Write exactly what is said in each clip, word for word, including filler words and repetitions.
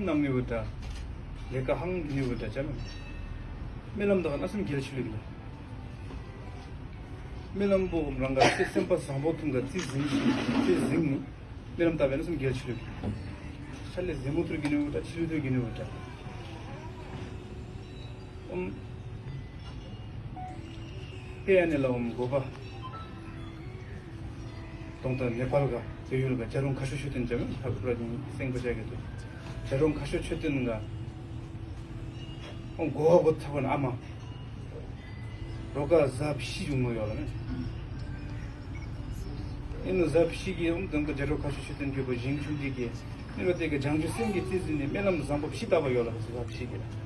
གནང་ནི་བུ་འདྲ། ལས་ཀ་ཧང་ནི་བུ་འདྲ་ཅན། རྨི་ལམ་དག་ན་སེམས་རྒྱལ་ཆི་ལུགས་ལ། རྨི་ལམ་པོ་རང་ག་སེམས་པ་བཟང་པོ་ཐུང་ག་རྩིས་ཟིན་ཞིང་རྩིས་ཟིན་ནི། རྨི་ལམ་ལྟ་བས་ན་སེམས་རྒྱལ་ཆི་ལུགས། ཤར་ལས་ཟིན་མོ་ཐུར་གི་ནི་བུ་འདྲ་ཆི་ལུགས་ཐུར་གི་ནི་བུ་འདྲ། ཨུམ། ཧེ་ཨ་ནི་ལ་ཨུམ་གོ་པ། གདོང་དང་ནེ་པཱལ་ག་བལ་ཡུལ་ག་རྒྱལ་རོང་ཁ་ཤོ་ཤོ་ཏན་ཅམ་ཧ་ཁུ་ར་ཉིན་སེང་པ་ཅག་གི་དུ། རྒྱལ་རོང་ཁ་ཤོ་ཤོ་ཏན་ག་ཨོ་གོ་བ་གོ་ཐ་བ་ན་ཨ་མ་རོ་ཀ་ཟབ་ཤི་ཡོང་ངོ་ཡོད་ལ་ནི། ཨིན་ནུ་ཟབ་ཤི་གི་ཨོ་དང་ག་རྒྱལ་རོང་ཁ་ཤོ་ཤོ་ཏན་གི་བོ་ཞིང་ཆུང་དི་གི་ཨིན་རོ་དེ་ག་བྱང་ཆུབ་སེམས་ཀྱི་རྩིས་ཟིན་ནི་རྨི་ལམ་བཟང་པོ་ཤི་ལྟ་བ་ཡོད་ལ་ཟབ་ཤི་གི་ལ།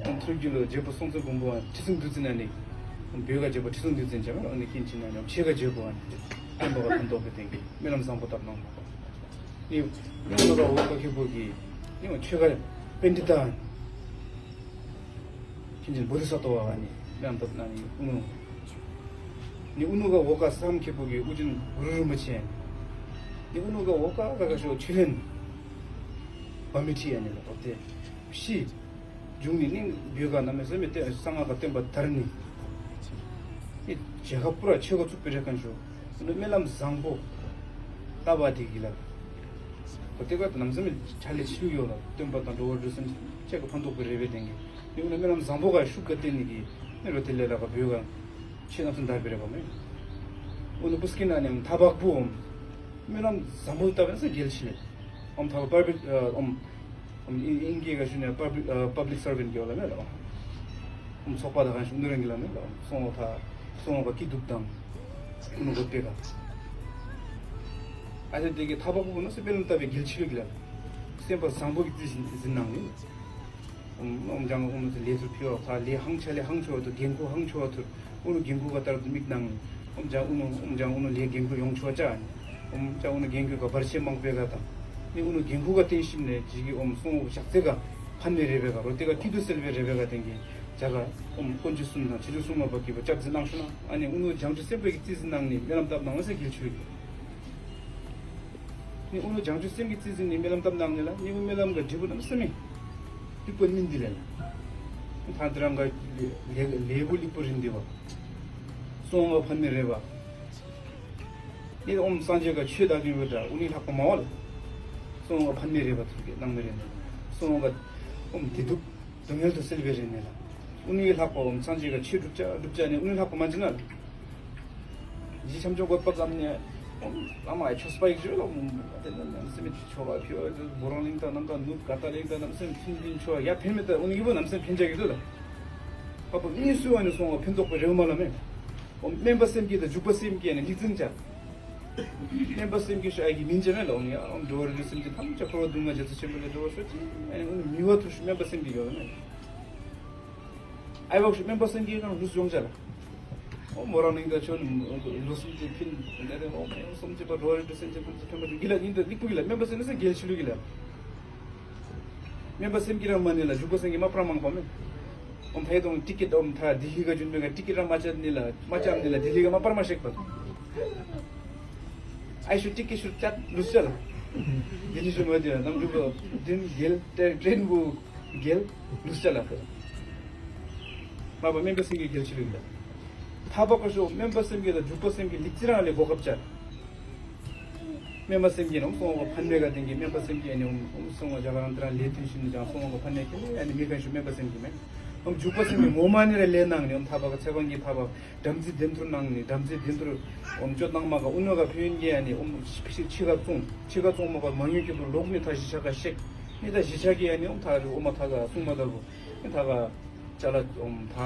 ཐུགས་རྒྱུད་ལ་རྒྱལ་པོ་སྲོང་བཙན་སྒམ་པོ་ཁྲི་སྲོང་ལྡེ་བཙན་ཨ་ནི། བོད་ག་རྒྱལ་པོ་ཁྲི་སྲོང་ལྡེ་བཙན་ཅན་ཨ་ནི་ཀིན་ཅིན་ཨ་ནི་ཆེ་ག་རྒྱལ་པོ་ཨ་ནི། ཨན་པ་ག་ཕན་ཐོགས་པའི་སྟེང་གི་རྨི་ལམ་བཟང་པོ་བཏབ་གནང་བ། ནི་རྨི་ལམ་ག་འོ་ཀ་ཁེ་པོ་གི་ནི་ཆོས་ག་པཎྜི་ཏ་ཨ་ནི། ཀིན་ཅིན་བོ་དྷི་ས་ཏྭ་བ་ཨ་ནི་རྨི་ལམ་བཏབ་གནང་ནི་ཨུ་ནུ། ནི་ཨུ་ནུ་ག་འོ་ཀ་སམ་ཁེ་པོ་གི་ཨུ་རྒྱན་གུ་རུ་རིན་པོ་ཆེ་ཨ་ནི། ནི་ཨུ་ནུ་ག་འོ་ཀ་ག་ག་ཤོ་ཆོས་ལྷན་བ་མི་ཁྲི་ཨ་ནི་ལ་ཏོ་ཏེ་ཤི། འབྱུང་ནི་གླིང་བོད་ག་གནམ་མེད་ས་མེད་བསྟན་གསང་སྔགས་ཀ་བསྟན་པ་དར་ནི། ཨེ་རྒྱལ་ཁབ་པུ་ར་ཆོས་ག་ཚུགས་པའི་རེ་ཁན་ཞོ། ཨུ་ནུ་རྨི་ལམ་བཟང་པོ་ལྟ་བ་དེ་གི་ལ། ཁོ་དེ་ག་གནམ་མེད་ས་མེད་ཆ་ལས་ཆི་ལུ་ཡོད་ལ་བསྟན་པ་དང་འགྲོ་བ་འདུལ་སེམས་ཅད་ཀ་ཕན་ཐོགས་པའི་རེ་བའི་སྟེང་གི་ནི་ཨུ་ནུ་རྨི་ལམ་བཟང་པོ་ག་ཤུགས་ག་བསྟན་ནི་གི་ནི་རོ་དེ་ལས་ལ་ག་བོད་ག་ཆོས་གནམ་མེད་ས་མེད་དར་བའི་རེ་བ་མེད། ཨུ་ནུ་པུས་ཀི་ན་ནི་ཐ་བག་པུ་ཨོམ། རྨི་ལམ་བཟང་པོ་ལྟ་བས་ན་ས་རྒྱལ་ཆི་ལེ། ཨོམ་ཐ་བག་པར་བི་ཨོམ། ཨིན་ཨིན་སྐད་ཀ་ཞུ་ནས་པབ་ལིག་ཨ་པབ་ལིག་སར་ཝན་གྱི་ཡོད་ལ་མེད་ལ། ཨུམ་ཚོགས་པ་དང་གང་ཞུ་ནུ་རང་གི་ལ་མེད་ལ། སོང་བ་ཐ་སོང་བ་སྐྱིད་སྡུག་དང་། ཨུ་ནུ་གོ་པེ་ག་ཨ་ཅེ་དེ་གི་ཐ་བག་པོ་ན་སེ་པེ་ལམ་ལྟ་བའི་རྒྱལ་ཆི་ལུགས་ལ། སེམས་པ་བཟང་པོ་གི་རྩིས་ཟིན་ཟིན་ནང་ནི། ཨུམ་ཨུམ་ཅང་ཨུ་ནུ་ལས་སུ་ཕི་བ་ཁ་ལས་ཧང་ཆ་ལས་ཧང་ཆོ་བ་ཐུར་རྒན་ཁུ་ཧང་ཆོ་བ་ཐུར། ཨུ་ནུ་རྒན་ཁུ་ག་ལྟར་དུ་མིག་ནང་། ཨོམ་ཅང་ཨུ་ནུ་ཨོམ་ཅང་ཨུ་ནུ་ལས་རྒན་ཁུ་ཡོང་ཆོག་ཅག་ཨ་ནི། ཨོམ་ཅང་ཨུ་ནུ་རྒན་ཁུ་ག་བར་ཆད་མང་པོའི་ག་དང་། ནི་ཨུ་ནུ་རྒན་ཁུ་ག་བརྟེན་ཞིབ་ནས་ཇི་གི་ཨོམ་སོང་ཞག་ཚེ་ག་ཕན་མེ་རེ་བའི་ག་རོ་དེ་ག་ཐིག་ཏུ་སེལ་བའི་རེ་བའི་ག་དེང་གི་ཇ་ག་ཨོམ་དཀོན་མཆོག་གསུམ་དང་ཆེ་ཆུང་གསུམ་མ་བབ་ཀྱི་བ་སྐྱབས་འཛིན་གནང་ཤོག་ན་ཨ་ནི་ཨུ་ནུ་བྱང་ཆུབ་སེམས་དཔའ་གི་རྩིས་ཟིན་གནང་ནི་རྨི་ལམ་བཏབ་གནང་བ་སེ་གལ་ཆུ་གི། ནི་ཨུ་ནུ་བྱང་ཆུབ་སེམས་ཀྱི་རྩིས་ཟིན་ནི་རྨི་ལམ་བཏབ་གནང་ནི་ལ་ནི་ཨུ་རྨི་ལམ་ག་འབྲས་བུ་རྣམས་སེ་མི། ལིག་པ་སྨིན་འདི་ལས་ལ། ཐང་དེ་རང་ག་ལེ་ལེ་བུ་ལིག་པ་རིན་འདི་བ། སོང་བ་ཕན་མེ་རེ་བ། ཨེ་ཨོམ་སངས་རྒྱས་ཀ་ཆོས་བདག་གིན་བུ་དྲ་ཨུ་ནི་ལྷག་པ་མ་བ་ལ། སོང་བ་ཕན་མེ་རེ་བ་ཐུར་གི་སྣང་མེ་རེ་ནས། སོང་བ་ཨོམ་བདེ་སྡུག་སྡུག་བསྔལ་དུ་སེལ་བའི་རེ་ནས་ལ། ཨུ་ནི་ལྷག་པ་ཨོམ་སངས་རྒྱས་ཀ་ཆོས་སྒྲུབ་ཅ་སྒྲུབ་ཅ་ནས་ཨུ་ནི་ལྷག་པ་མ་ཅི་ན་ལ། ཇི་འཆམ་ཆོག་གོད་པ་ཙམ་ནས་ཨོམ་བླ་མ་ཡ་ཆོས་པ་ཡིག་བརྗོད་ལ་ཨོམ་དེ་ནས་ནམ་སེམས་ཆོ་བ་ཕི་བ་དེ་བོ་རང་གླིང་དང་ནམ་དང་ནུབ་ག་ད་གླིང་དང་ནམ་སེམས་ཕིན་ཕིན་ཆོ་བ་ཡ་ཕན་མེད་ད་ཨུ་ནི་ཡི་བོ་ནམ་སེམས་ཕན་ཅ་གི་དུ་ལ། ཧ་པོ་གཉིས་སུ་བ་ནས་སོང་བ་ཕན་ཐོགས་པའི་རེ་བ་མ་ལ་མེད། ཨོ་སྨན་པ་སེམས་བསྐྱེད་དང་འཇུག་པ་སེམས་བསྐྱེད་ནས་ལེགས་འཛིན་བྱ། སྨན་པ་སེམས་བསྐྱེད་ཤོག་ཨ་ཀྱི་མིན་ཅེ་མེད་ལ་ཨོ་ནི་ཨོ་འགྲོ་བ་རིགས་སེམས་ཀྱི་ཐམས་ཅད་འཁོར་བ་སྡུག་བསྔལ་རྒྱ་མཚོ་ཆེན་པོ་ལས་སྒྲོལ་བར་ཤོག་ཅེ་ཨ་ནི་ཨོ་ནི་མི་བ་ཐུབ་ཤོག་སྨན་པ་སེམས་བསྐྱེད་ཡོད་ལ་མེད། ཨའི་བག་ཤོག་སྨན་པ་སེམས་བསྐྱེད་གང་ལུས་ཡོང་བྱ་ལ། ཨོ་མོ་རང་ནིང་ད་ཆོ་ནི་ལུས་སེམས་ཀྱི་ཕིན་ཨ་ནི་ཨོ་སེམས་བསྐྱེད་པ་འགྲོ་བ་རིགས་སེམས་ཀྱི་ཕིན་ཕན་པ་གི་ལ་ཉིན་དུ་ལིག་པུ་གི་ལ་སྨན་པ་སེམས་ནི་སེ་རྒྱལ་ཆི་ལུ་གི་ལ། སྨན་པ་སེམས་ཀྱི་རང་མ་ནི་ལ་འཇུག་པ་སེམས་ཀྱི་མ་པྲ་མང་པ་མེད། ཨོམ་ཕའི་དང་ཊི་ཀེ་ཊི་ཨོམ་ཐ་ལྡི་ལི་ག་ཇུན་མེ་ག་ཊི་ཀེ་ཊི་རང་མ་ཅབ་ནི་ལ་མ་ཅབ་ནི་ལ་ལྡི་ལི་ག་མ་པར་མ་ཤེག་པ། ཨའི་ཤུ་ཊི་ཀེ་ཊི་ཤུ་ཅབ་ལུས་ཅ་ལ། ལྡི་ལི་ཤུ་མ་དེ་ནམ་འཇུག་པ་དིན་རྒྱལ་ཏྲེན་ཊྲེན་བུ་རྒྱལ་ལུས་ཅ་ལ། མ་པ་སྨན་པ་སེམས་ཀྱི་རྒྱལ་ཆི་ལུགས་ལ། ཐ་བ་ཀ་ཤོ་སྨན་པ་སེམས་ཀྱི་ལ་འཇུག་པ་སེམས་ཀྱི་ལིག་ཙི་རང་ལས་གོ་སྐབས་ཅ། སྨན་པ་སེམས་ཀྱི་ནོམ་སོང་བ་ཕན་མེད་ག་དེང་གི་སྨན་པ་སེམས་ཀྱི་ཨ་ནི་ཨོམ་སོང་བ་ཇ་ག་རང་དེ་རང་ལས་དུས་ཤིན་ཏུ་ཀྱང་སོང་བ་ཕན་མེད་ཀྱི་ཨ་ནི་མི་ག་ཤུ་སྨན་པ་སེམས་ཀྱི་མེད། ཨོམ་འཇུག་པ་སེམས་ཀྱི་ངོ་མ་ནི་ར་ལས་ནང་ནི་ཨོམ་ཐ་བ་ག་ཚེ་བང་གི་ཐ་བ་བྲམ་ཟེ་དེན་ཐུར་ནང་ནི་བྲམ་ཟེ་དེན་ཐུར་ཨོམ་ཅོ་ནང་མ་ག་ཨུ་ནོ་ག་ཕན་ཡོན་གྱི་ཨ་ནི་ཨོམ་ཕྱི་ཕྱི་ཕྱི་ག་ཙོང་ཕྱི་ག་ཙོང་མ་ག་མ་ཡོན་གྱི་དུ་ལོག་ནི་ཐ་ཞི་ཆ་ག་ཤེག་ནི་ཐ་ཞི་ཆ་གི་ཨ་ནི་ཨོམ་ཐ་རུ་ཨོ་མ་ཐ་ག་སུང་མ་ད་རུ་ནི་ཐ་ག་ཅ་ལག་ཨོམ་ཐ་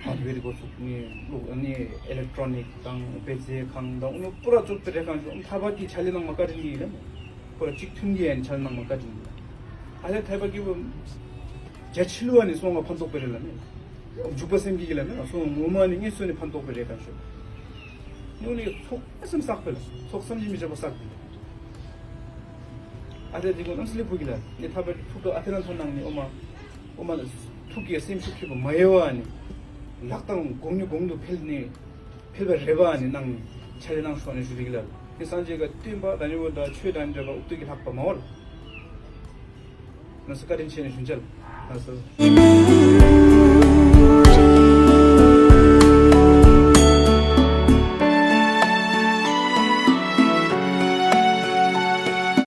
ཧར་ཌི་ཝེར་གོ་ཚུགས་ནི་ལུག་ནི་ཨེ་ལེག་ཊྲོ་ནིག་དང་དཔེ་རྫས་ཁང་དང་ཨུ་ནུ་པུ་ར་ཚུགས་པའི་རེ་ཁང་ཞུ་ཨོམ་ཐ་བ་གི་ཆ་ལི་ནང་མ་བཀའ་དྲིན་གི་ལ་པུ་ར་གཅིག་མཐུན་གི་ཨན་ཆ་ལི་ནང་མ་བཀའ་དྲིན་གི་ཨ་ལེ་ཐ་བ་གི་བུ་རྒྱ་ཆི་ལུ་བ་ནི་སོང་བ་ཕན་ཐོགས་པའི་རེ་ལ་ནི་འཇུག་པ་སེམས་ཀྱི་གི་ལ་ནི་སོང་ངོ་མ་ནི་དངོས་སུ་ནི་ཕན་ཐོགས་པའི་རེ་ཁང་ཞུ་ནི་ཨུ་ནི་ཚོགས་སེམས་བསགས་པའི་ལ་ཚོགས་བསམ་གྱིས་མི་ཁྱབ་པ་བསགས་པའི་ཨ་ལེ་དེ་གོ་རྣམ་སྲིད་ལི་ཕུ་གི་ལ་ནི་ཐ་བ་གི་ཐུག་ཏུ་ཨ་ཐེ་རང་ཐོན་ནང་ནི་ཨོ་མ། ཨོ་མ་ཐུགས་ཀྱི་སེམས་ཤུགས་ཁྱོད་པ་མ་ཡལ་བ་ནི། ལག་དང་དགོང་ཉུ་གོང་དུ་འཕེལ་ནི། འཕེལ་བ་རེ་བ་ནི་གནང་ནི། ཆ་ལེ་གནང་ཤོག་ནི་ཞུ་རིག་ལ། ནི་སངས་རྒྱས་ཀ་སྟོན་པ་དང་ཉི་འོ་དང་ཆོས་དང་འབྲེལ་བ་ཨུ་ཏུ་གི་ལྷག་པ་མ་འོ་ལ། ལགས་སོ། བཀའ་དྲིན་ཆེ་ཞུ་འཇལ། ལགས་སོ།